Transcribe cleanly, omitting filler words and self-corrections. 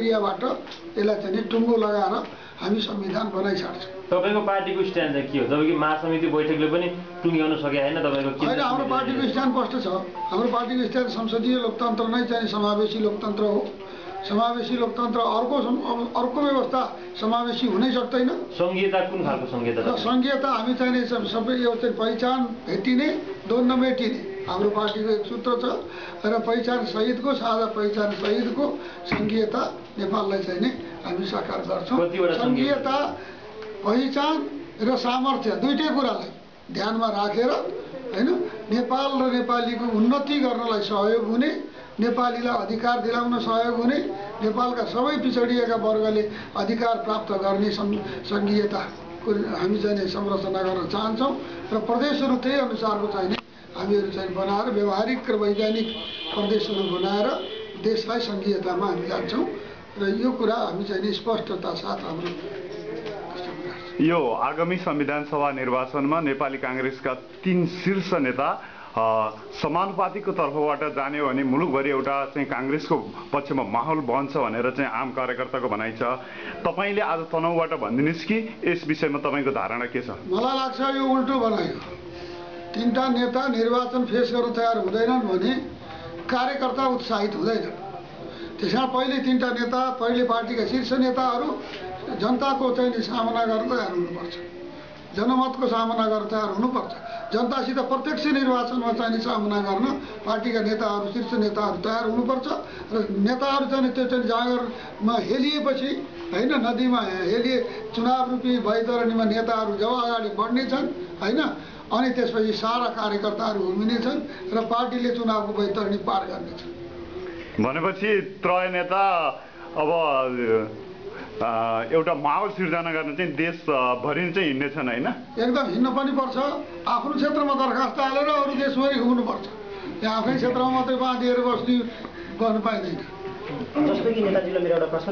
प्रक्रियाबाट यसलाई चाहिँ टुङ्गो लगाएर हामी संविधान बनाइसक्छौँ। तपाईको पार्टीको स्ट्यान्ड चाहिँ के हो? जबकि महासमिति बैठकले पनि टुङ्ग्याउन सके हैन तपाईको के? हैन, हाम्रो पार्टीको स्ट्यान्ड स्पष्ट छ। हाम्रो पार्टीको स्ट्यान्ड संसदीय लोकतन्त्र नै चाहिँ समावेशी लोकतन्त्र हो। समावेशी लोकतन्त्र अर्को व्यवस्था समावेशी हुनै सक्दैन। संघीयता कुन खालको संघीयता? संघीयता हामी चाहिँ सबै यो चाहिँ पहिचान भेटिने दोन नमेटिने हाम्रो पार्टीको एक सूत्र छ र पहिचान सहितको साझा पहिचान सहितको संघीयता नेपाललाई चाहिँ नि हामी साकार गर्छौँ। संघीयता पहिचान र सामर्थ्य दुईटै कुरालाई ध्यानमा राखेर हैन नेपाल र नेपालीको उन्नति गर्नलाई सहयोग हुने, नेपालीलाई अधिकार दिलाउन सहयोग हुने, नेपालका सबै पिछडिएका वर्गले अधिकार प्राप्त गर्ने संघीयताको हामी चाहिँ संरचना गर्न चाहन्छौँ र प्रदेशहरू त्यही अनुसारको चाहिँ हामीहरू चाहिँ बनाएर व्यवहारिक र वैज्ञानिक प्रदेशहरू बनाएर देशलाई संघीयतामा हामी जान्छौँ र यो कुरा हामी चाहिँ स्पष्टता साथ हाम्रो यो आगामी संविधान सभा निर्वाचनमा नेपाली कांग्रेसका 3 शीर्ष नेता समानुपातिको तर्फबाट जाने हो भने मुलुकभरि एउटा चाहिँ कांग्रेसको पक्षमा माहौल बन्छ भनेर चाहिँ आम कार्यकर्ताको भनाइ छ। तपाईले आज तनहुबाट भनिदिनुस् कि यस विषयमा तपाईको धारणा के छ? मलाई लाग्छ यो उल्टो बनायो। 3टा नेता निर्वाचन फेस गर्न तयार हुँदैनन् भने कार्यकर्ता उत्साहित हुँदैनन्। त्यसैले पहिले 3टा नेता, पहिले पार्टीका शीर्ष नेताहरू जनताको चाहिँ सामना गर्न तयार हुनुपर्छ, जनमतको सामना गर्न तयार हुनुपर्छ। जनतासित प्रत्यक्ष निर्वाचनमा चाहिँ सामना गर्न पार्टीका नेताहरू, शीर्ष नेताहरू तयार हुनुपर्छ र नेताहरू चाहिँ त्यो चाहिँ जागरमा हेलिएपछि हैन नदीमा हेलिए चुनाव रूपी वैतरणीमा नेताहरू जब अगाडि बढ्नेछन् हैन अनि त्यसपछि सारा कार्यकर्ताहरू उम्मिनेछन् र पार्टीले चुनावको वैतरणी पार गर्नेछन्। भनेपछि त्रय नेता अब एउटा माहौल सिर्जना गर्न चाहिँ देशभरि चाहिँ हिँड्नेछन् हैन? एकदम हिँड्न पनि पर्छ। आफ्नो क्षेत्रमा दरखास्त हालेर अरू देशभरि घुम्नुपर्छ। यहाँ आफै क्षेत्रमा मात्रै बाँधिएर बस्ने गर्न पाइँदैन। जस्तो कि नेताजीलाई मेरो एउटा प्रश्न